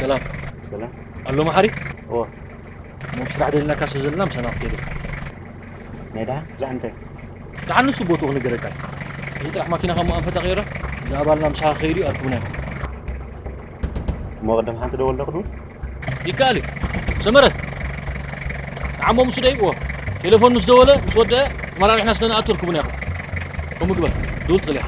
ሰላም። ሰላም። ኣሎ መሓሪ? እዎ። እሞ ብስራሕ ደሊናካ ስለ ዘለና ምሳና ክትከይድ ኢኻ። ናይ ደሓን? ብዛዕባ እንታይ? ደሓን ንሱ ቦትኡ ክንገረካ እዩ። እዚ ጥራሕ ማኪና ካብ መኣንፈታ ቀይረ፣ እዚ ኣባልና ምሳኻ ክኸይድ እዩ፣ ኣርክቡና ኢኹም። እሞ ቅድም ሓንቲ ደወል ዶ ክድውል? ይከኣል እዩ። ሰመረ፣ ንዓሞ ምስ ደይብዎ። ቴሌፎን ምስ ደወለ፣ ምስ ወደአ፣ ተመራሪሕና ስለ ንኣቱ ኣርክቡና ኢኹም። ከምኡ ግበር። ድውል ትኽእል ኢኻ።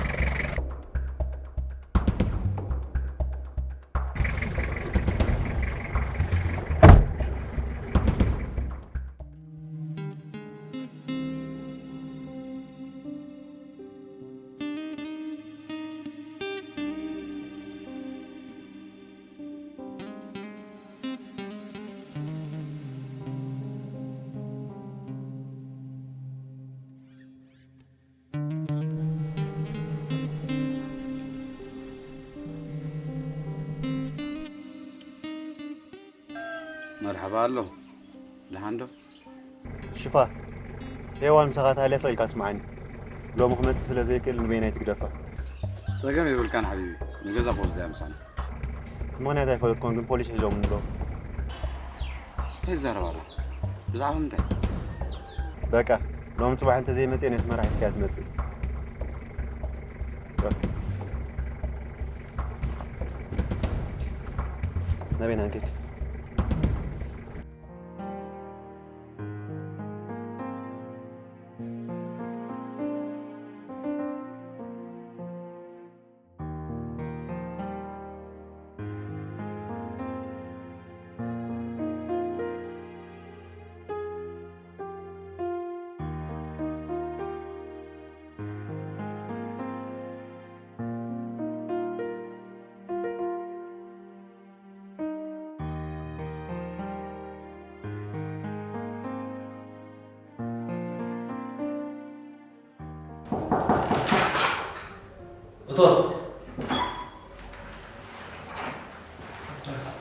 መርሓባ ኣሎ። ደሓን ዶ? ሽፋ፣ ሄዋን ምሳኻ ተሃልያ ስቕ ኢልካ ስምዓኒ። ሎሚ ክመጽእ ስለ ዘይክእል ንበይናይ ትግደፋ። ጸገም የብልካን ሓቢቢ፣ ንገዛ ክወስዳ እያ ምሳና። እቲ ምኽንያት ኣይፈለጥኩን፣ ግን ፖሊስ ሒዞም እንዶ። እንታይ ትዛረብ ኣለኻ? ብዛዕባ ምንታይ? በቃ፣ ሎሚ ጽባሕ እንተዘይመጽየ ነስመራ ሒዝካያ ትመጽእ። ናበይና ንከይድ? እቶ።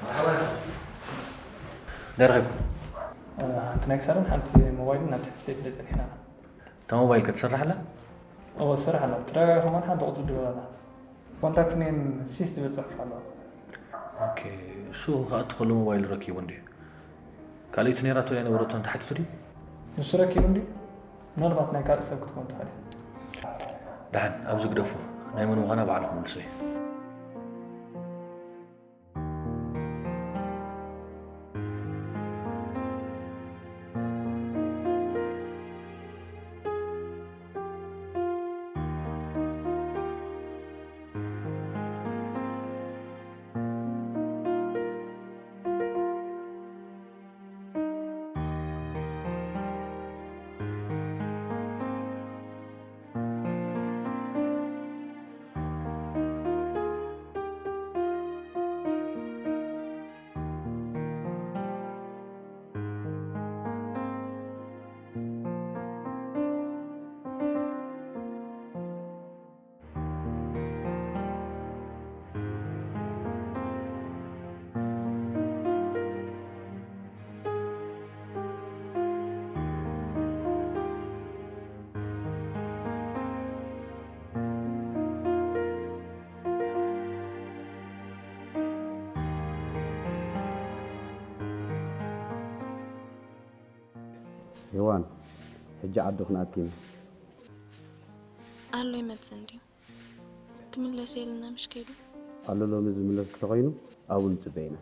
መርሓባ። ደርኺቡ። ሓንቲ ናይ ክሳድን ሓንቲ ሞባይልን ናብ ትሕቲ ሰይፍ ጸኒሕና። እታ ሞባይል ከ ትሰርሕ ኣላ? እወ፣ ትሰርሕ ኣላ። ብተደጋጋሚ ከማን ሓንቲ ቁጽሪ ትድውል ኣላ። ኮንታክት ኔም ሲስ ዝብል ጽሑፍ ኣለዎ። ኦኬ፣ እሱ ክኣቱ ከሎ ሞባይል ረኪቡ እንድዩ። ካልኣይቲ ነይራቶ እያ ነበረቶ እንተ ሓቲቱ ድዩ? ንሱ ረኪቡ እንድዩ። ምናልባት ናይ ካልእ ሰብ ክትኮን ትኽእል እያ። ደሓን፣ ኣብዚ ግደፎ። ናይ መን ምዃና ባዕሉ ክምልሶ እዩ። ሄዋን፣ ሕጂ ዓዲ ክንኣቱ ኢና። ኣሎ ይመጽእ እንድዩ። ክምለስ የልና ምሽ ከይዱ። ኣሎ ሎሚ ዝምለስ እንተኾይኑ ኣብኡ ንጽበ ኢና።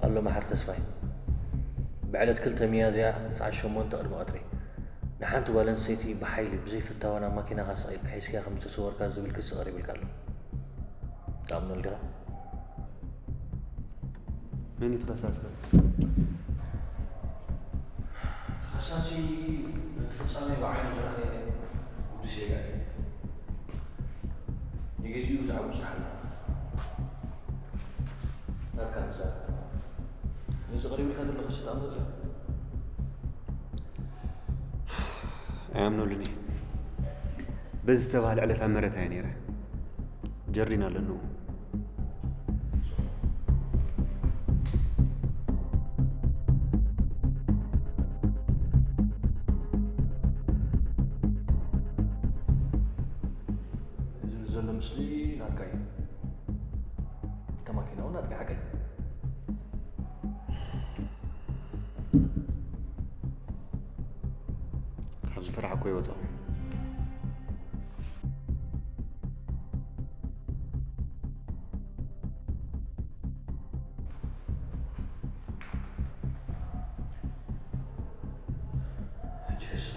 ኣሎ መሓር ተስፋይ፣ ብዕለት ክልተ ሚያዝያ ሰዓት ሸሞንተ ቅድሚ ቀትሪ ንሓንቲ ጓል ኣንስተይቲ ብሓይሊ ብዘይ ፍታዋ ናብ ማኪናኻ ሰቒልካ ሒዝካያ ከም ዝተሰወርካ ዝብል ክሲ ቀሪብልካ ኣሎ። ትኣምነሉ ዲኻ? መን እዩ ተኸሳሲ? ተኸሳሲ እቲ ፍጻሜ ብዓይኑ ዝረኣየ ውዲ ዜጋ እዩ። ንግዚኡ ብዛዕባኡ ጸሓና። ናትካ ምዛር። ነዚ ቀሪብልካ ዘሎ ክሲ ትኣምነሉ ዲኻ? ኣይኣምነሉን እየ። በዚ ዝተባህለ ዕለት ኣብ መረት እየ ነይረ። ጀርዲን ኣለንኡ። እዚ ዘሎ ምስሊ ናትካ እዩ። እታ ማኪና እውን ናትካ ሓቀይ። ካብ ዝፈራሕኩ ኣይወፃኹ። ሕጂ ክስኻ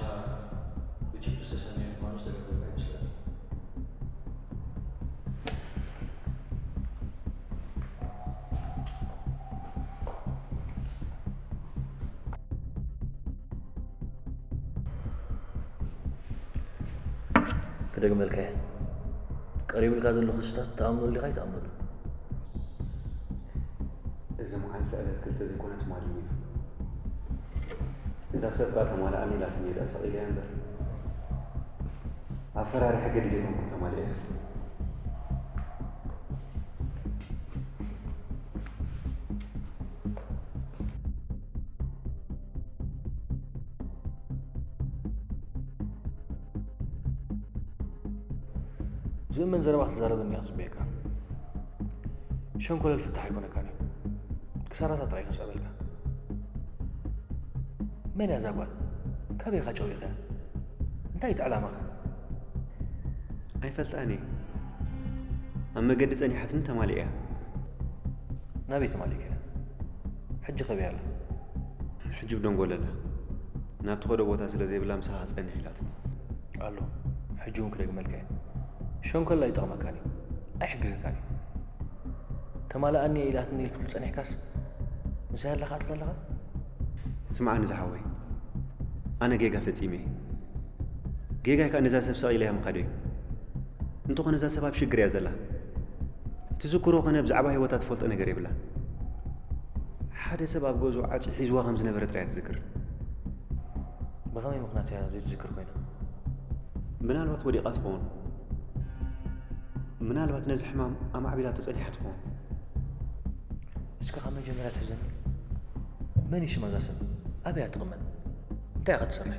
ብጅፕ ዝተሰነየ ምዃኑ ዝተገንዘብካ ይመስለኒ። ክደግመልካ እየ። ቀሪብልካ ዘሎ ክስታት ትኣምነሉ ዲኻ ኣይትኣምነሉ? እዚ መዓልቲ ዕለት ክልተ ዘይኮነ ትማሊ እዩ። እዛ ሰብ ከኣ ተማልኣኒ ኢላትኒ እየ ደኣ ሰቒለያ እምበር። ኣፈራሪሐ ገዲደ ኣይኮንኩን ተማሊኤያ። ዝእመን ዘረባ ክትዛረበኒ እየ ክጽበየካ። ሸንኮለል ፍታሕ ኣይኮነካን እዩ። ክሳራታ ጥራይ ከስዕበልካ። መን እያ እዛ ጓል? ካበይ ኢኻ ጨዊኽያ? እንታይ እቲ ዕላማኻ? ኣይፈልጣን እየ። ኣብ መገዲ ጸኒሓትኒ ተማሊኤያ። ናበይ ተማሊእካያ? ሕጂ ካበይ ኣላ? ሕጂ ብደንጎለ ኣላ። ናብ ትኸዶ ቦታ ስለ ዘይብላ ምሳኻ ክጸንሕ ኢላትኒ። ኣሎ። ሕጂ እውን ክደግመልካ እየ። ሸንኮላ ኣይጠቕመካን እዩ። ኣይሕግዘካን እዩ። ተማልኣኒ እየ ኢላትኒ ኢልትሉ ጸኒሕካስ ምሳይ ኣለኻ ትብል ኣለኻ? ስምዓኒ ዝሓወይ፣ ኣነ ጌጋ ፈጺመ እየ። ጌጋይ ከኣ ነዛ ሰብ ሰቒለያ ምኻደይ እዩ። እንተኾነ እዛ ሰብ ኣብ ሽግር እያ ዘላ። ትዝክሮ ኾነ ብዛዕባ ህይወታ ትፈልጦ ነገር የብላን። ሓደ ሰብ ኣብ ገዝኡ ዓጽዩ ሒዝዋ ከም ዝነበረ ጥራይ እያ ትዝክር። ብኸመይ ምኽንያት እያ ዘይትዝክር ኮይና? ምናልባት ወዲቓ ትኸውን። ምናልባት ነዚ ሕማም ኣማዕቢላቶ ጸኒሓ ትኸውን። እስከ ካብ መጀመርያ ትሕዘኒ። መን እዩ ሽማ እዛ ሰብ? ኣበይ እያ ትቕመጥ? እንታይ እያ ትሰርሕ?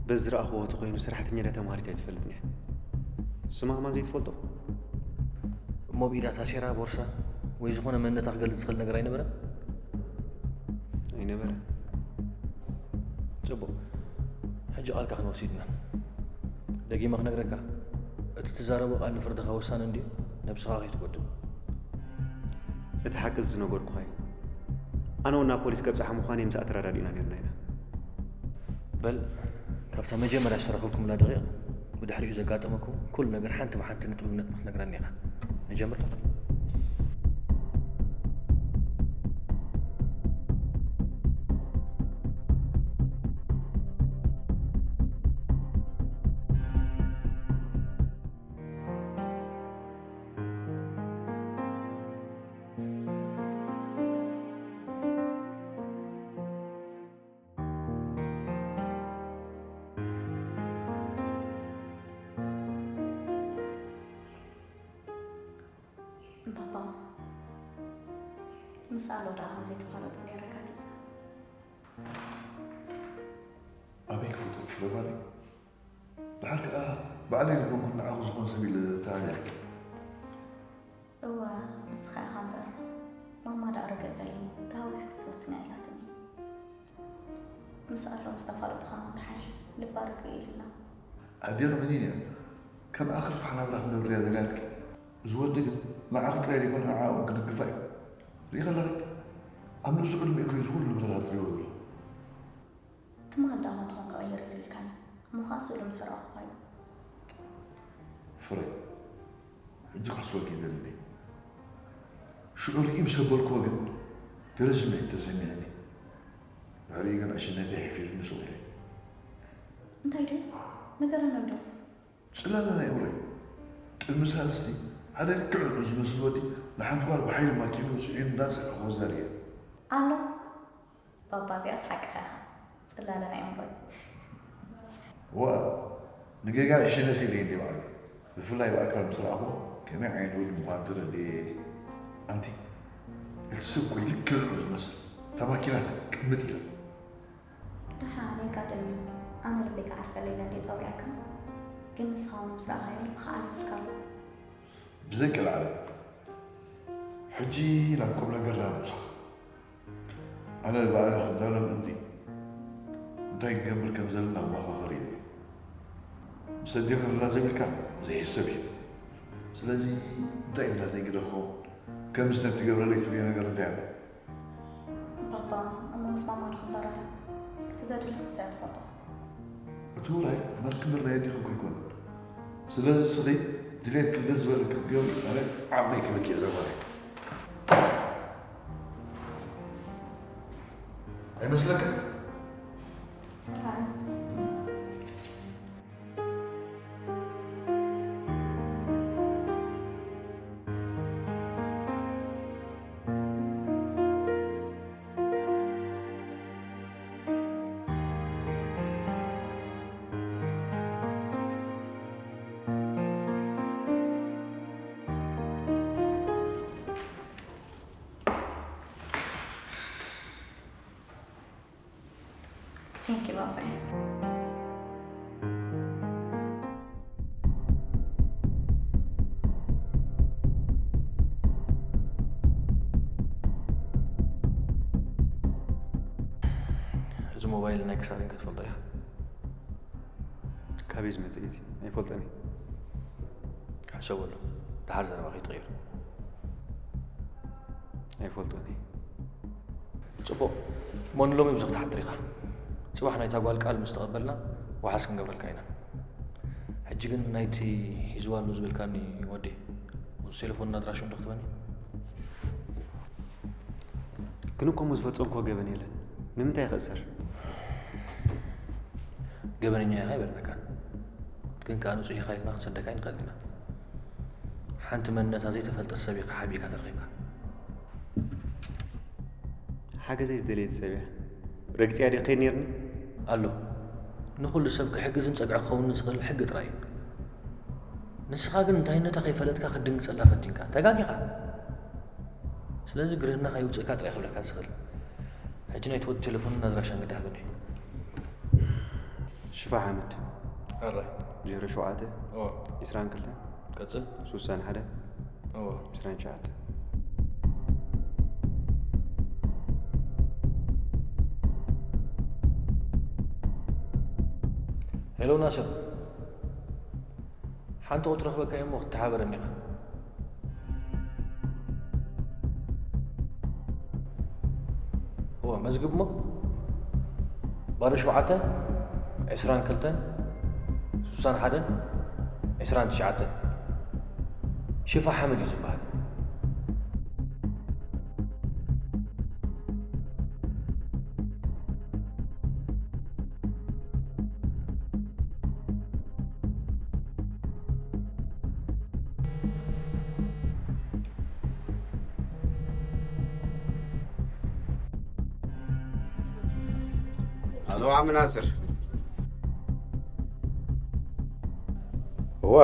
በዚ ዝረኣኽዎ ተኾይኑ ሰራሕተኛ ድያ ተማሃሪት ኣይትፈልጥን እያ። ስማ ከማን ዘይትፈልጦ? እሞ ብኢዳ ታሴራ ቦርሳ ወይ ዝኾነ መንነታ ክገልጽ ዝኽእል ነገር ኣይነበረን? ኣይነበረን። ጽቡቕ። ሕጂ ቃልካ ክንወስድ ኢና። ደጊመ ክነግረካ፣ እቲ ትዛረቦ ቃል ንፍርድኻ ወሳኒ እንድዩ፣ ነብስኻ ከይትጎድእ። እቲ ሓቂ እዚ ዝነገርኩኻ እዩ። ኣነ እውን ናብ ፖሊስ ከብጽሓ ምዃነይ ምሳኣ ተረዳዲእና ነይርና ኢና። በል፣ ካብታ መጀመርያ ዝተረኸብኩምላ ደቂቕ ብድሕሪኡ ዘጋጠመኩም ኩሉ ነገር ሓንቲ ብሓንቲ ነጥቢ ብነጥቢ ክትነግረኒ ኢኻ። ንጀምር። ባባ፣ ምስ ኣሎ ደኣ ከም ዘይተፋለጡ ነይረ ካሊጻ። ኣበይ ክፈልጦ ፍረ ጓለይ? ድሓር ከኣ ባዕለይ ዝኾንኩ ንዓኹ ዝኾን ሰብ ኢለ ተሃንየልኪ። እወ፣ ንስኻ ኢኻ እምበር። ማማ ደኣ ርግእ በሊ፣ ተሃዊኽኪ ክትወስኒ ኢላትኒ። ምስ ኣሎ ምስ ተፋለጡ ከማን ትሓይሽ፣ ልባ ርግእ ኢሉላ። ኣዴኺ መኒን እያ? ከም ኣኽርፍ ሓናብራ ክትነብርያ ደልያትኪ። እዚ ወዲ ግን ንዓኺ ጥራይ ዘይኮነ ንዓኣ እውን ክድግፋ እዩ። ርኢኻ ኣለኻ? ኣብ ንእሱ ዕድመ እኮ እዩ ዝኹሉ ንብረታት ዝሪኦ ዘሎ። ትማል ደኣ መን ትኾን ክቕይር ኢልካኒ? እሞ ኸኣ ስእሉ ምስ ረኣኹኻ እዩ። ፍረ፣ ሕጂ ክሕስወኪ ይደሊ። ሽዑ ርኢ ምስ ኣበልክዎ ግን ገለ ስምዒት ተሰሚዕኒ። ድሕሪኡ ግን ዕሽነተይ ሓፊሩኒ ስቕ ኢለ። እንታይ ድዩ? ንገረኒ ወዶ። ጽላለ ናይ እምሮይ። ቅድሚ ሳልስቲ ሓደ ልክዕ ንዑ ዝመስል ወዲ ንሓንቲ ጓል ብሓይሊ ማኪኑ ጽዒኑ እንዳጸንሐ ክወስዳ ርእየ። ኣሎ። ባባ እዚኣስ ሓቅኻ ኢኻ። ጽላለ ናይ እምሮይ። ዋ፣ ንጌጋ ዕሽነት ኢለ እንዲ ባዕሉ። ብፍላይ ብኣካል ምስ ረኣኹ ከመይ ዓይነት ወዲ ምዃኑ ተረድኤ። ኣንቲ፣ እቲ ሰብ እኮ እዩ ልክዕ ንዑ ዝመስል። እታ ማኪና ቅምጥ ኢላ። ደሓን የጋጥም እዩ። ኣነ ልበይ ክዓርፈለይ ኢለ እንድየ ጸዊዐካ። ግን ንስኻ እውን ምስ ረኣኻዮ ልብኻ ዓሪፍልካ ኣሎ። ብዘይ ቀልዓለም። ሕጂ ናብ ቁም ነገርና ንውጻእ። ኣነ ብኣጋ ክዳሎ ምእንቲ እንታይ ክገብር ከም ዘለና ክመኻኸር ኢለ እየ። ምስ ኣዴኺ ክላ ዘቢልካ ዘይሕሰብ እዩ። ስለዚ እንታይ እዩ ናተይ ግደ ክኸውን? ከምዚ ነቲ ትገብረለይ ትብልዮ ነገር እንታይ ኣሎ? ባባ፣ እሞ ምስ ማማ ዶ ክንዛረብ? እቲ ዘድሊ ንስኻ ትፈልጦ። እቲ ውራይ ናትኪ ምርናይ ኣዴኺ እኮ ኣይኮነን። ስለዚ እስኺ ድሌትኪ ደስ ዝበለኪ ክትገብሪ ኣነ ዓቕመይ ክህበኪ እየ ዘማሪ። ኣይመስለክን? Thank you, ባባይ። እዚ ሞባይል ናይ ክሳሪን ክትፈልጦ ኢኻ። ካበይ ዝመጽእ እዩ እዚ? ኣይፈልጦን እየ። ሕሰበሉ፣ ደሓር ዘረባ ከይትቕይር። ኣይፈልጦን እየ። ጽቡቕ፣ እሞ ንሎሚ ብዙ ክትሓትር ኢኻ። ጽባሕ ናይታ ጓል ቃል ምስ ተቐበልና ዋሕስ ክንገብረልካ ኢና። ሕጂ ግን ናይቲ ሒዝዋ ኣሎ ዝበልካኒ ወዲ ቴሌፎን ኣድራሽኡ እንዶ ክትበኒ? ግን እኮ እሞ ዝፈጸምክዎ ገበን የለን። ንምንታይ ክእሰር? ገበነኛ ኢኻ ኣይበልናካን፣ ግን ከኣ ንጹህ ኢኻ ኢልና ክንሰደካ ኣይንኽእልን ኢና። ሓንቲ መንነታ ዘይተፈልጠት ሰብ ኢኻ ሓቢእካ ተረኺብካ። ሓገዘይ ዝደለየት ሰብ እያ። ረግጺያ ድየ ክኸይድ ነይርኒ? ኣሎ። ንኹሉ ሰብ ክሕግዝን ጸግዒ ክኸውንን ዝኽእል ሕጊ ጥራይ እዩ። ንስኻ ግን እንታይነታ ከይፈለጥካ ክትድንግጸላ ፈቲንካ። ተጋጊኻ። ስለዚ ግርህና ከይውጽእካ ጥራይ ክብለካ ዝኽእል። ሕጂ ናይ ትወት ቴሌፎንን ኣድራሻን ግዳ ሃበኒ። ሽፋ ሓመድ። ሕራይ። ዜሮ ሸውዓተ እወ። ዒስራን ክልተን ቀጽል። ሱሳን ሓደን እወ። ዒስራን ትሽዓተን። ሄሎ ናስር፣ ሓንቲ ቁጽሪ ክበካ እየ እሞ ክትተሓበረኒ ኢኻ። እወ፣ መዝግብ እሞ። ባዶ ሸውዓተ፣ ዒስራን ክልተን፣ ሱሳን ሓደን፣ ዒስራን ትሽዓተን። ሽፋ ሓመድ እዩ ዝበሃል። ኣሎ ዓም ናስር። እወ፣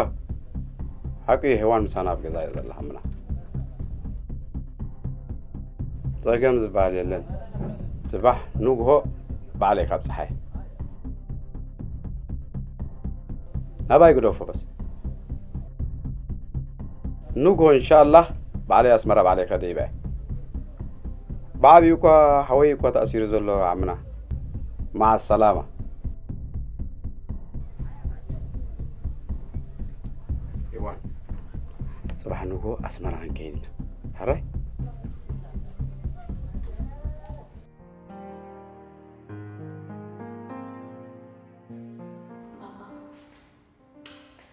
ሓቂ እዩ፣ ሄዋን ምሳና ኣብ ገዛ እያ ዘላ። ዓምና፣ ጸገም ዝበሃል የለን። ጽባሕ ንግሆ ባዕለይ ካብ ጸሓይ ናባይ ግደፎ በስ። ንግሆ እንሻላህ ባዕለይ ኣስመራ ባዕለይ ከደ ይበ። ብዓብዩ እኳ ሓወይ እኳ ተኣሲሩ ዘሎ ዓምና። ማዓ ሰላማ። እዋን፣ ጽባሕ ንግሆ ኣስመራ ክንከይድ ኢና። ሕራይ?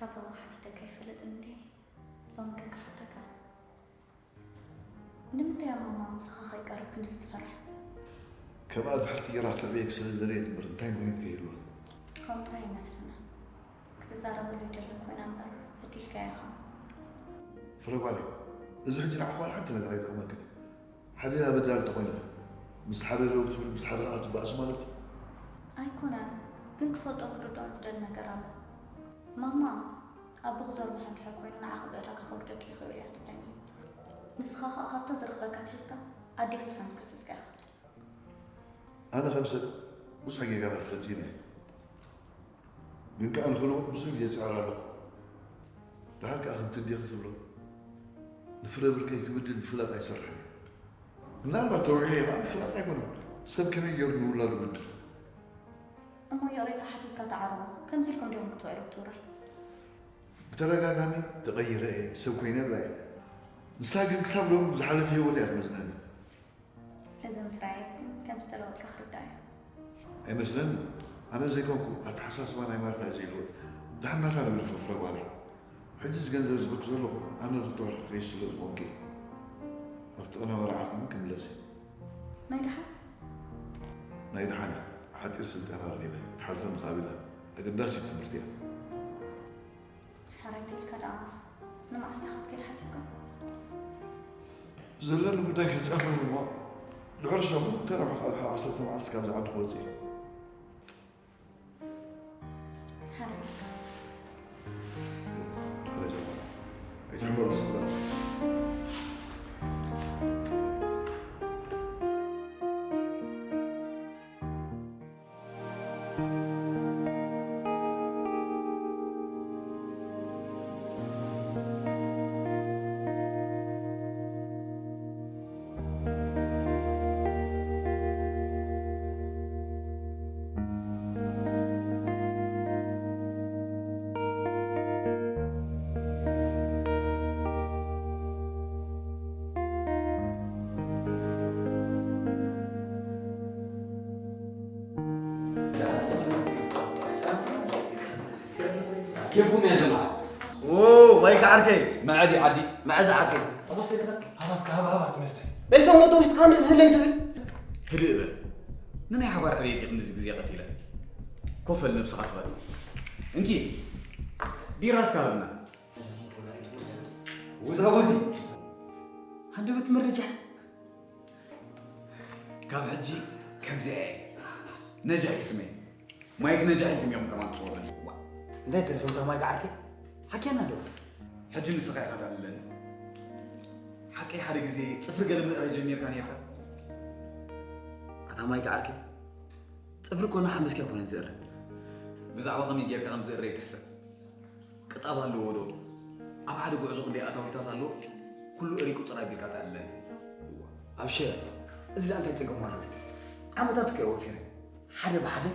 ሳባ ሓቲተካ ኣይፈልጥን እንዴ? ሎሚ ግን ክሓተካ። ንምንታይ እያ ማማ ምሳኻ ከይቀርብ ክንድዚ ትፈርሕ? ከምኣ ድሕርቲ ኢራ ክትዕብየኪ ስለ ዝደለየት እምበር እንታይ ምኽንያት ከይህልዋ። ከምኡ ጥራይ ይመስለና። ክትዛረበሉ ይደልን ኮይና እምበር በዲልካያ ኢኻ። ፍረ ጓለይ፣ እዚ ሕጂ ንዓኻ ዋላ ሓንቲ ነገር ኣይጠቕመክን። ሓዲና በዳሊ እንተኾይንኻ ምስ ሓደ ደው ክትብል ምስ ሓደ ኸኣ ትበኣሱ ማለት ድዩ? ኣይኮነን፣ ግን ክፈልጦን ክርድኦን ዝደሊ ነገር ኣሎ። ማማ ኣቦኺ ዘርብሖ እንድሕር ኮይኑ ንዓኺ ብዕዳጋ ከውርደኪ ይኽእል እያ ትብለኒ። ንስኻ ኸኣ ካብታ ዝረኽበካ ኣትሒዝካ ኣዴኺ ኢልካ ምስ ከሰስካ ኢኻ። ኣነ ከም ሰብ ብዙሕ ጌጋታት ፈጺመ እየ። ግን ከኣ ንኽልወጥ ብዙሕ ግዜ እጽዕር ኣለኹ። ደሓር ከኣ ከምቲ ኣዴኺ ትብሎ ንፍረ ብርከይ ክብድል ብፍላጥ ኣይሰርሕን እየ። ምናልባት ተውዒለ እየ ከኣ ብፍላጥ ኣይኮነን። ሰብ ከመይ ገይሩ ንውላዱ ይብድል? እሞ ይቕሬታ ሓቲትካ ተዓርቦ። ከምዚ ኢልኩም ዲኹም ክትውዕሉ ትውረድ? ብተደጋጋሚ ተቐይረ እየ፣ ሰብ ኮይነ እብላ እየ። ንሳ ግን ክሳብ ሎሚ ብዝሓለፈ ህይወት እያ ትመዝነኒ። እዚ ምስ ረኣየት ግን ከም ዝተለወጥካ ክርዳእ እየ። ኣይመስለንን። ኣነ ዘይኮንኩ ኣተሓሳስባ ናይ ማርታ እዩ ዘይልወጥ። ደሓን ናታ ንግደፎ ፍረ ጓለይ። ሕጂ እዚ ገንዘብ ዝህበኪ ዘለኹ ኣነ ርቱዕ ርኢኺ ስለ ዝኾንኪ እየ። ኣብቲ ቅነ መርዓኹም እውን ክምለስ እየ። ናይ ደሓን? ናይ ደሓን እያ። ሓጺር ስልጠና ረኺበ። ትሓልፈኒ ካብ ኢላ። ኣገዳሲት ትምህርቲ እያ። ሕራይ ተይልካ ደኣ ንመዓስ ዲኻ ክትከይድ ሓሲብካ? ዘለኒ ጉዳይ ከጻፍፍ እሞ ድሕሪ ሰሙን ተረፍ ኣብ ድሕሪ ዓሰርተ መዓልቲ ካብዚ ዓዲ ክወጽእ እየ። ሕራይ። ሕራይ ጀማል። ኣይትሕመቕ ስላ። كيفهم يا جماعة؟ اوه ويك عركي معدي عدي معز عركي ابوس لك هبس كهب هبت مرتي ليس هو تو يستخدم زي اللي انت هدئ بل نني حوار عبيتي خندز زي قتيلة كفل نفس خفغت انكي بيراس كهبنا وزا ودي هندبت مرجح ካብ ሕጂ ከምዚኣ እየ ነጃሒ ስመይ ማይክ ነጃሒ ኢልኩም ኢኹም ከማን ትፅውዑኒ እንታይ ትርሕምታ ማይክ ዓርከይ ሓኪያና ዶ ሕጂ ንስኻ ኢኻ ተዕልለኒ ሓቀይ ሓደ ግዜ ፅፍሪ ገለ ምእራይ ጀሚርካ ነርካ ኣታ ማይክ ዓርከይ ፅፍሪ ኮነ ሓንበስኪ ኣይኮነን ዝእረ ብዛዕባ ከመይ ጌርካ ከም ዝእረ ይትሕሰብ ቅጣብ ኣለዎ ዶ ኣብ ሓደ ጉዕዞ ክንደይ ኣታዊታት ኣሎ ኩሉ እሪቁ ጥራይ ቢልካ ተኣለኒ ኣብሸር እዚ ደኣ እንታይ ጸገም ኣለዎ ዓመታት እኮ ወፊረ ሓደ ብሓደ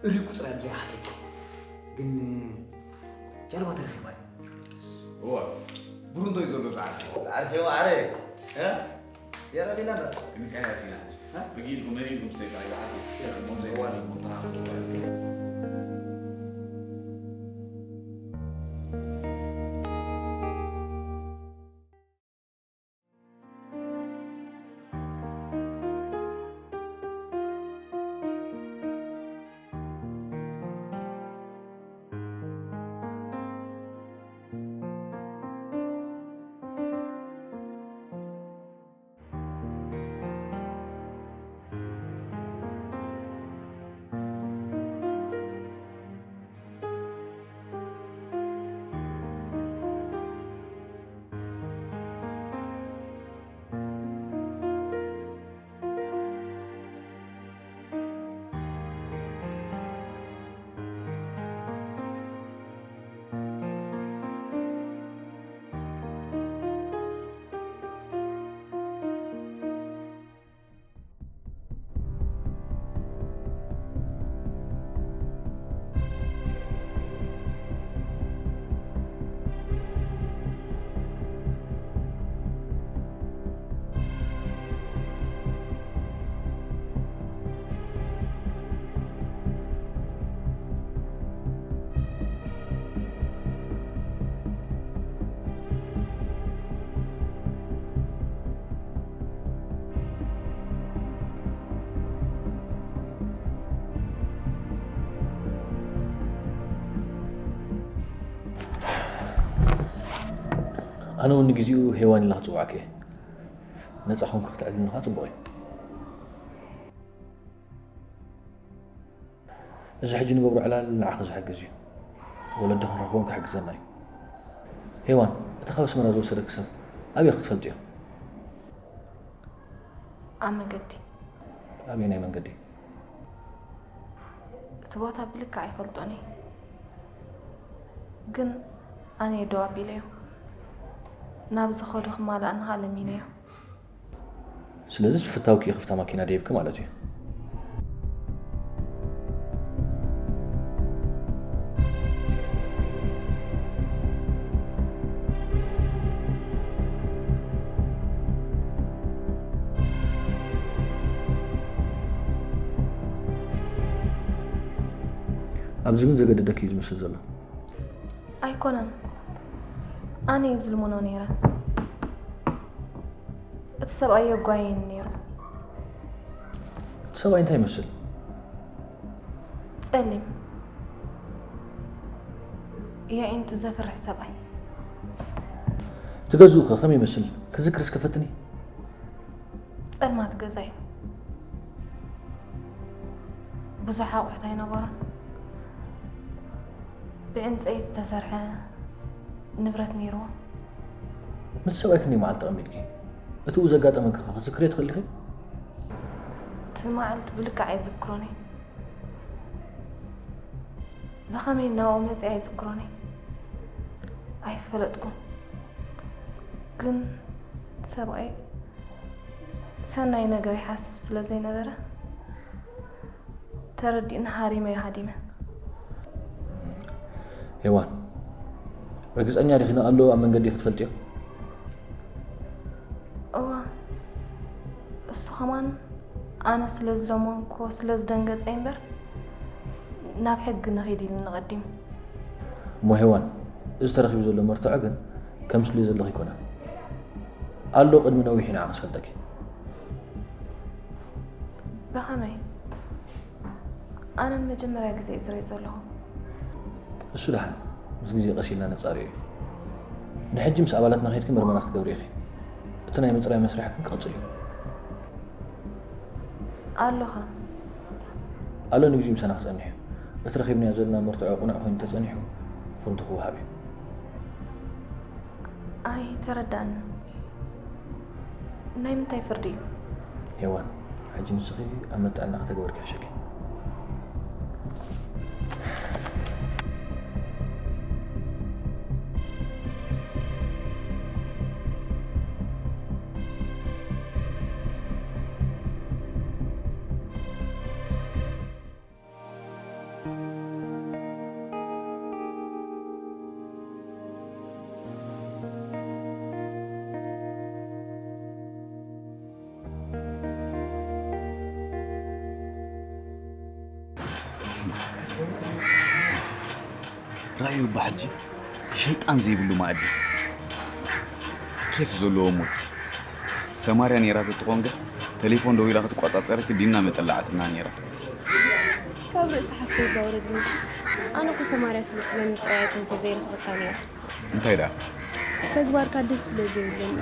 እሪቁ ጥራይ ብለይ ሓተኪ ግን ጃልባ ተረኺባ እዋ ብሩንቶ እዩ ዘሎ ዝዓርኪ ዓርኪ ዋዕረ የረቢና በር ክንካያ ፊና ብጊልኩም መሪንኩም ስተይታ ይዓርኪ ኣነ እውን ንግዜኡ ሄዋን ኢላ ክጽውዓኪ እየ። ነጻ ኮንኪ ክትዕልልኒ ከኣ ጽቡቕ እዩ። እዚ ሕጂ ንገብሮ ዕላል ንዓኺ ዝሕግዝ እዩ። ወለዲ ክንረኽቦም ክሕግዘና እዩ። ሄዋን፣ እቲ ካብ ኣስመራ ዝወሰደኪ ሰብ ኣበይ ክትፈልጥዮ? ኣብ መንገዲ። ኣበየናይ መንገዲ? እቲ ቦታ ብልክዕ ኣይፈልጦን እየ። ግን ኣነ እየ ደው ኣቢለዮ። ናብ ዝኸዶ ክማልኣኒ ከኣ ለሚነዮ። ስለዚ ፍታውኪ ክፍታ ማኪና ደይብኪ ማለት እዩ። ኣብዚ ግን ዘገድደኪ እዩ ዝመስል ዘሎ። ኣይኮነን። ኣነ እየ ዝልምኖ ነይረ። እቲ ሰብኣይ የጓየኒ ነይሩ። እቲ ሰብኣይ እንታይ ይመስል? ጸሊም፣ የዒንቱ ዘፍርሕ ሰብኣይ። እቲ ገዝኡ ከ ከመይ ይመስል? ክዝክር እስከ ፈትኒ። ጸልማት ገዛ እዩ። ብዙሕ ኣቑሑት ኣይነበሮን። ብዕንጸይቲ ዝተሰርሐ ንብረት ነይርዎ። ምስ ሰብኣይ ክንደይ መዓልቲ ተቐሚጥኪ? እቲ ብኡ ዘጋጠመኪ ከ ክትዝክርዮ ትኽእሊ ዲኺ? እቲ መዓልቲ ብልክዕ ኣይዝክሮን እየ። ብኸመይ ናብኡ መጺኣ ኣይዝክሮን እየ። ኣይፈለጥኩን። ግን ሰብኣይ ሰናይ ነገር ይሓስብ ስለ ዘይነበረ፣ ተረዲእኒ ሃሪመዮ ሃዲመ። ሄዋን፣ ርግጸኛ ዲኺ ንኣሎ ኣብ መንገዲ ክትፈልጥዮ? እወ፣ እሱ ኸማን ኣነ ስለ ዝለመንኩዎ ስለ ዝደንገጸ እምበር፣ ናብ ሕጊ ንኺድ ኢሉኒ ቀዲሙ። እሞ ሄዋን፣ እዚ ተረኺቡ ዘሎ መርትዖ ግን ከም ስልዮ ዘለኺ ኣይኮነን። ኣሎ ቅድሚ ነዊሕ እዩ ንዓኺ ዝፈልጠኪ። ብኸመይ? ኣነ ንመጀመርያ ግዜ እየ ዝሪኦ ዘለኹ። እሱ ደሓን፣ ምስ ግዜ ቀስ ኢልና ነጻርዮ እዩ። ንሕጂ ምስ ኣባላትና ኸይድኪ ምርመራ ክትገብሪ ኢኺ። እቲ ናይ ምጽራይ መስርሕክን ክቕጽል እዩ። ኣሎኻ? ኣሎ ንግዜኡ ምሳና ክጸንሕ እዩ። እቲ ረኺብናዮ ዘለና መርትዖ ቅኑዕ ኮይኑ እንተጸኒሑ፣ ፍርዱ ክወሃብ እዩ። ኣይተረዳእንን። ናይ ምንታይ ፍርዲ እዩ? ሄዋን፣ ሕጂ ንስኺ ኣብ መጠዓና ከተግበርኪ ይሕሸኪ። ራእዩ እባ ሕጂ ሸይጣን ዘይብሉ መኣዲ ኬፍ ዘለዎ ሙድ። ሰማርያ ነይራ ተትኾን ግን ተሌፎን ደዊላ ክትቆጻጸረኪ ዲና መጠላዕትና ነይራ። ካብ ርእሲ ሓፍተይ እባ ውረድኒ። ኣነ እኮ ሰማርያ ስለ ትብለኒ ጥራይ ኣይኮንኩ ዘይረኽበካ ነይረ። እንታይ ደኣ? ተግባርካ ደስ ስለ ዘይብለኒ።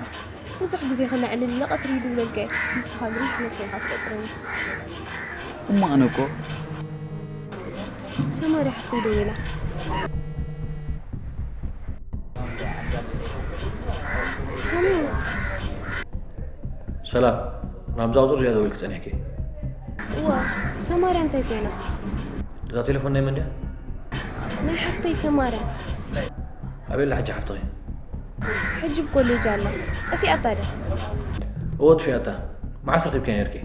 ብዙሕ ግዜ ክነዕልል ኢለ ቀትሪ ይድውለልካ እየ። ንስኻ ግን ምስ መሰልካ ትቆጽረኒ። እሞ ኣነ እኮ ሰማርያ ሓፍተይ ደዊላ። ሰላም፣ ናብዛ ቁጽሪ እያ ደዊልኪ ጸኒሕኪ። እዋ፣ ሰማርያ እንታይ ኮይና? እዛ ቴሌፎን ናይ መን ድያ? ናይ ሓፍተይ ሰማርያ። ኣበይ ኣላ ሕጂ ሓፍትኺ? ሕጂ ኣብ ኮሌጅ ኣላ። ጠፊኣታ ድያ? እወ፣ ጠፊኣታ። መዓስ ረኺብኪያ ነይርኪ?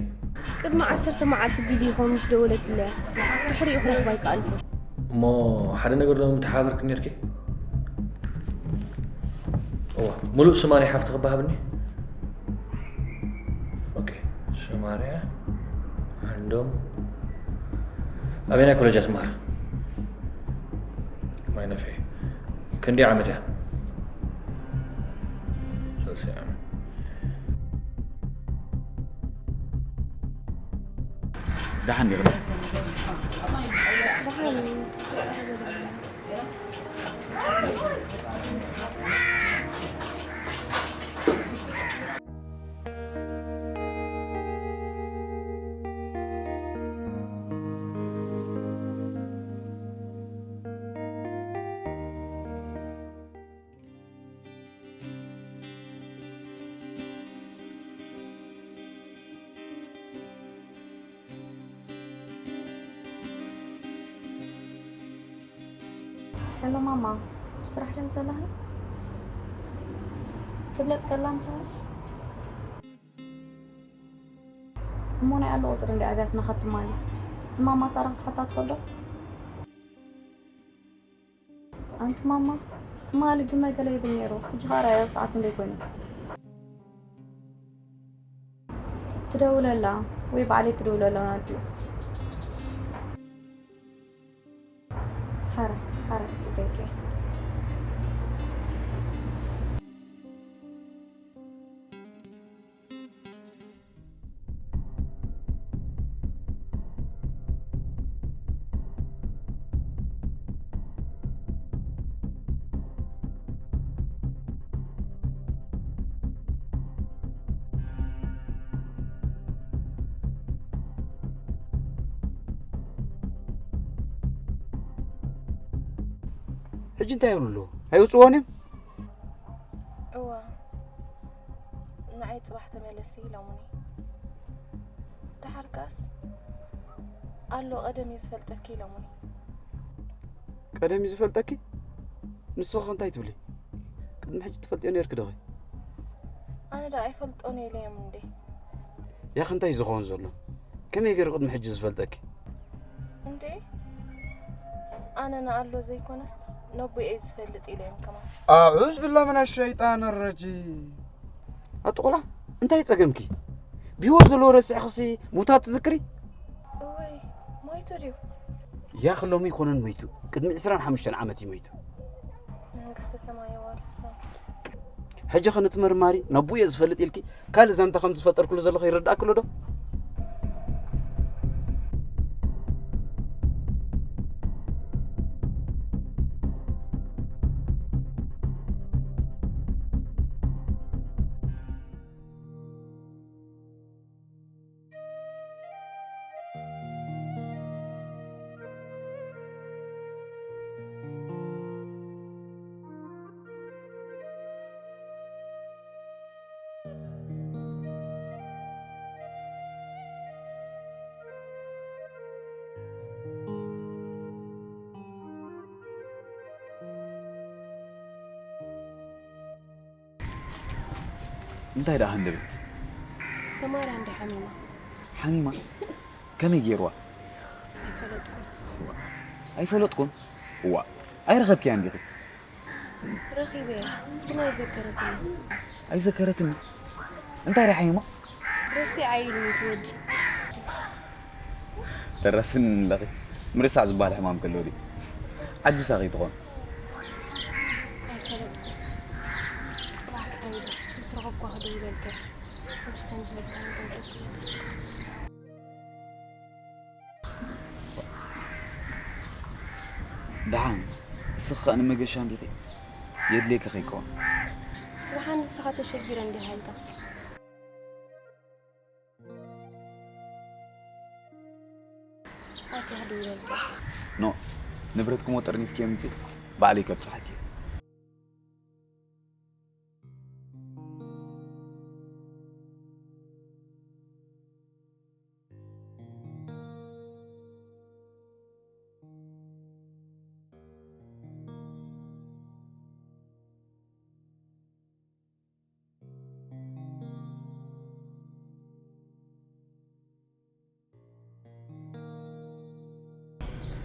ቅድሚ ዓሰርተ መዓልቲ ቪድዮ ኮል ምስ ደወለትለይ እያ። ድሕሪኡ ክረኽባ ኣይከኣልኩን። እሞ ሓደ ነገር ዶ ምተሓባበርኪ ነይርኪ? እወ፣ ሙሉእ ስማ ናይ ሓፍትኺ እባ ሃብኒ። ኦኬ፣ ሰማርያ ዓንዶም። ኣበየናይ ኮሌጅ እያ ትመሃር? ማይ ነፍሒ። ክንደይ ዓመት እያ? ሰለስተ ዓመት። ደሓን ዲኺ? ደሓን። ሄሎ ማማ፣ ስራሕ ድን ዘለኻ? ትብለጽ ከላ ምሳኻ? እሞ ናይ ኣሎ ቁጽሪ እንዲ ኣብያትና ካብ ትማሊ። ማማ ሳራ ክትሓታ ትኽእል ዶ? ኣንቲ ማማ፣ ትማሊ ግመ ገለ ይብል ነይሩ። ሕጂ ኸኣ ራእያ ሰዓት ክንደይ ኮይኑ? ትደውለላ ወይ ባዕለይ ክድውለላ ናድዩ። ሓረ፣ ሓረ፣ ጽበይከ። ሕጂ እንታይ ይብሉ ኣለዉ? ኣይውፅዎን እዮም? እዋ፣ ንዓይ ጽባሕ ተመለሲ ኢሎምኒ። ደሓር ከኣስ፣ ኣሎ ቀደም እዩ ዝፈልጠኪ ኢሎምኒ። ቀደም እዩ ዝፈልጠኪ? ንስኺ እንታይ ትብሊ? ቅድሚ ሕጂ ትፈልጥዮ ነይርኪ ዶ? ኣነ ዶ ኣይፈልጦን ኢለዮም እንዴ? ያኺ እንታይ እዩ ዝኸውን ዘሎ? ከመይ ገይሩ ቅድሚ ሕጂ ዝፈልጠኪ? እንዴ? ኣነ ንኣሎ ዘይኮነስ ነቦይ እየ ዝፈልጥ ኢለዮም ከማን። ኣዑዝ ብላ ምን ሸይጣን ረጂ። ኣጥቑላ፣ እንታይ ጸገምኪ? ብህይወት ዘለዎ ረሲዕኽሲ ሙታ ትዝክሪ? እወይ፣ ሞይቱ ድዩ? ያኺ ሎሚ ኣይኮነን ሞይቱ፣ ቅድሚ ዕስራን ሓሙሽተን ዓመት እዩ ሞይቱ። መንግስተ ሰማይ የዋርሶ። ሕጂ ኸ ነቲ መርማሪ ነቦይ እየ ዝፈልጥ ኢልኪ ካልእ ዛንታ ከም ዝፈጠርክሉ ዘለኹ ይርድኣክሎ ዶ? እንታይ ደኣ ሃንደበት? ሰማርያ እንዲ ሓሚማ። ሓሚማ? ከመይ ገይርዋ? ኣይፈለጥኩን። ኣይፈለጥኩን? እዋ፣ ኣይረኸብክያን ዲኺ? ረኺበያ፣ ግን ኣይዘከረትኒ። ኣይዘከረትኒ? እንታይ ደኣ ሓሚማ? ረሲዓ ኢሉ እቲ ወዲ። ደረስን ኣለኺ። ምርሳዕ ዝበሃል ሕማም ከሎ ድዩ? ዓጂሳ ከይትኾን? ኣይፈለጥኩን። ጽባሕ ክኸይድ ምስ ረኸብኳ ክድውለልካ። ሕጂ ተን ዝበልካኒ ገንዘብ ክህበካ። ደሓን፣ እስኺ ኸኣ ንመገሻ እንዲኺ የድልየኪ ከይከውን። ደሓን ንስኻ ተሸጊረ እንዲኻ ኢልካ። ኣትያ ክድውለልካ። ኖ፣ ንብረትኩም ጠርኒፍኪ የምጽእ፣ ባዕለይ ከብጽሓኪ።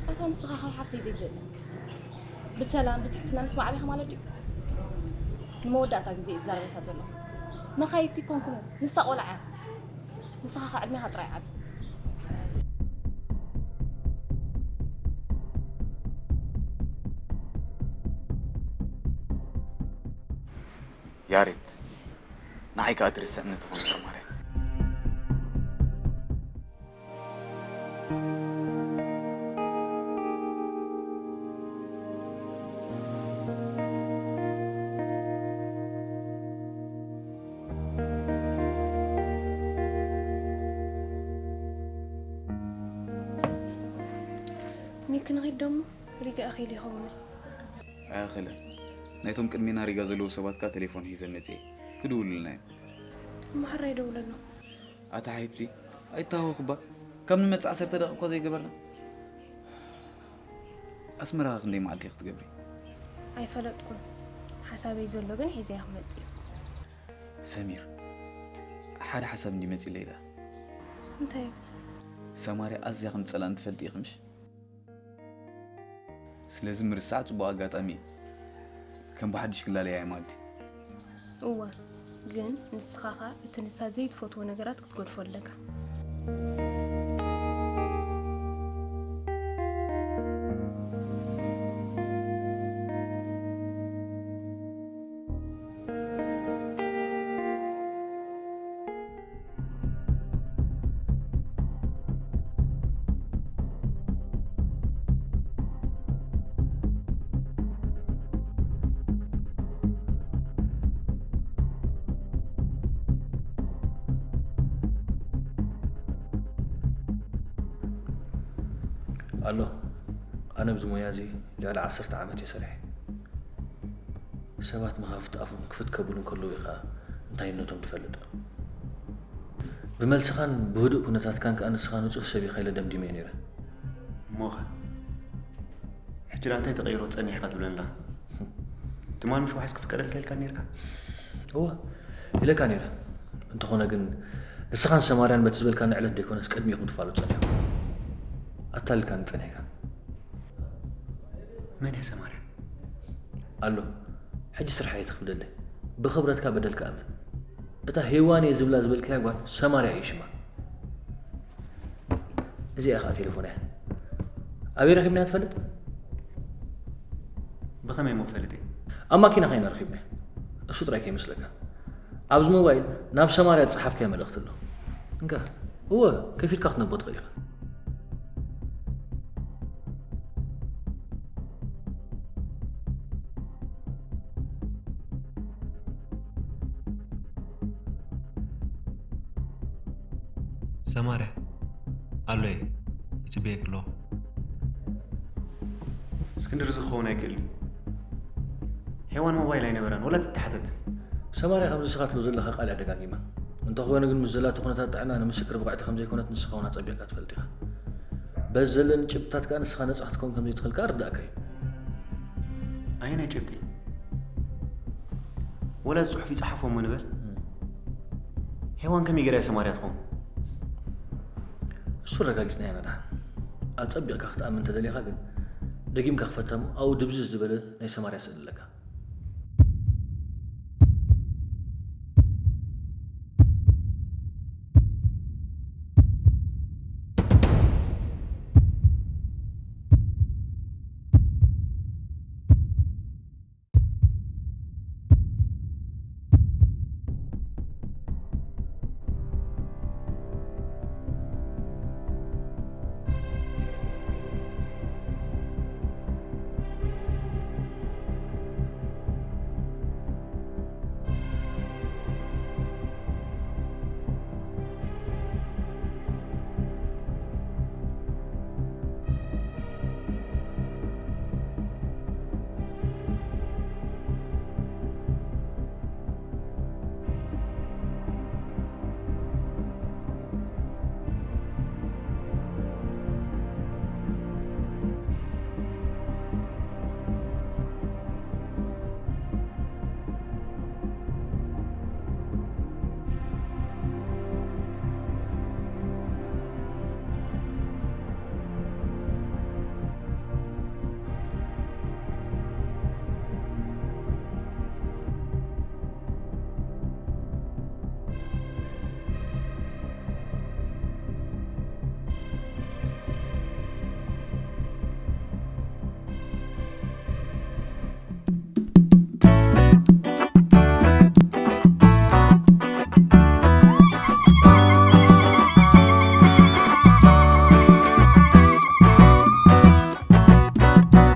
ኣታ ንስኻ ካብ ሓፍተይ ዘይትበልዕ ብሰላም ብትሕትና ምስ ማዕበኻ ማለት ድዩ? ንመወዳእታ ግዜ እዩ ዝዛረበካ ዘሎ። መኻይድቲ ኣይኮንኩምን፣ ንሳ ቆልዓ እያ። ንስኻ ኸዓ ዕድሜኻ ጥራይ ዓቢ። ያሬድ፣ ንዓይ ከኣ ትርስዕኒ ትኾን ሰማርያ። ሚኪ ንኺድ ደሞ ሪጋ ኣኺሉ ይኸውን። ኣያኸለ፣ ናይቶም ቅድሜና ሪጋ ዘለዉ ሰባት ከኣ ቴሌፎን ሒዘ መጽየ። ክድውሉልና እዮም። እሞ ሕራይ ደውለሎም። ኣታ ሓይብቲ፣ ኣይተሃወኽባ። ካብ ንመጽእ ዓሰርተ ደቂቕ እኳ ዘይገበርና። ኣስመራ ክንደይ መዓልቲ ኢኺ ክትገብሪ? ኣይፈለጥኩን። ሓሳበይ ዘሎ ግን ሒዘያ ክመጽእ እዩ። ሰሚር፣ ሓደ ሓሳብ እንዲ መጺለይ ዳ። እንታይ እዩ? ሰማርያ ኣዝያ ከም ትጸልኣን ትፈልጢ ኢኺ ምሽ? ስለዚ ምርሳዕ ጽቡቕ ኣጋጣሚ እዩ። ከም ብሓድሽ ክላለያ እየ ማለት እዩ። እወ፣ ግን ንስኻ ኸኣ እቲ ንሳ ዘይትፈትዎ ነገራት ክትገድፎ ኣለካ። ኣሎ። ኣነ ኣብዚ ሞያ እዚ ልዕሊ ዓሰርተ ዓመት እየ ሰሪሐ። ሰባት መኻፍቲ ኣፎም ክፍት ከብሉ እንከለዉ ኢኻ እንታይነቶም ትፈልጥ። ብመልስኻን ብህዱእ ኩነታትካን ከኣ ንስኻ ንጹህ ሰብ ኢኻ ኢለ ደምዲመ ነይረ። እሞኸ ሕጂ ደኣ እንታይ ተቐይሮ ጸኒሕካ ትብለና? ትማል ምሽ ዋሕስ ክፍቀደልካ ኢልካ ነይርካ? እወ ኢለካ ነይረ። እንተኾነ ግን ንስኻን ሰማርያን በቲ ዝበልካኒ ዕለት ደይኮነስ ቅድሚኹም ትፋለጡ ጸኒሕኩም። ኣታልልካኒ ጸኒሕካ። መን እያ ሰማርያ? ኣሎ። ሕጂ ስርሓይ ትኽብደለይ። ብኽብረትካ በደልካ እመን። እታ ሄዋን እየ ዝብላ ዝበልካያ ጓል ሰማርያ እዩ ሽማ። እዚኣ ኸኣ ቴሌፎን እያ። ኣበይ ረኺብናያ ትፈልጥ? ብኸመይ እሞ ክፈልጥ እየ? ኣብ ማኪና ኸይና ረኺብናያ። እሱ ጥራይ ከይመስለካ። ኣብዚ ሞባይል ናብ ሰማርያ ዝጸሓፍካዮ መልእኽቲ ኣሎ። እንካ፣ እወ፣ ከፊትካ ክትነቦ ትኽእል ኢኻ። ሰማርያ፣ ኣሎ እየ፣ ይጽበየኪ ኣለኹ። እስክንድር፣ እዚ ክኸውን ኣይክእልን እዩ። ሄዋን ሞባይል ኣይነበራን፣ ወላ ትተሓተት። ሰማርያ ከምዚ ንስኻ ትብሎ ዘለኻ ቃል እያ ደጋጊማ። እንተኾነ ግን ምስ ዘላቶ ኩነታት ጥዕና ንምስክር ብቕዕቲ ከም ዘይኮነት ንስኻ እውን ኣጸቢቕካ ትፈልጥ ኢኻ። በዚ ዘለኒ ጭብጥታት ከኣ ንስኻ ነጻ ክትከውን ከም ዘይትኽእል ከኣ ኣርዳእካ እዩ። ኣየናይ ጭብጢ? ወላ እዚ ጽሑፍ ይጸሓፎ እሞ ንበል። ሄዋን ከመይ ገይራ እያ ሰማርያ ትኸውን? እሱ ኣረጋጊጽና ኢና ደሓን። ኣጸቢቕካ ክትኣምን እንተደሊኻ ግን ደጊምካ ክፈታ እሞ ኣብኡ ድብዝዝ ዝበለ ናይ ሰማርያ ስእሊ ኣለካ።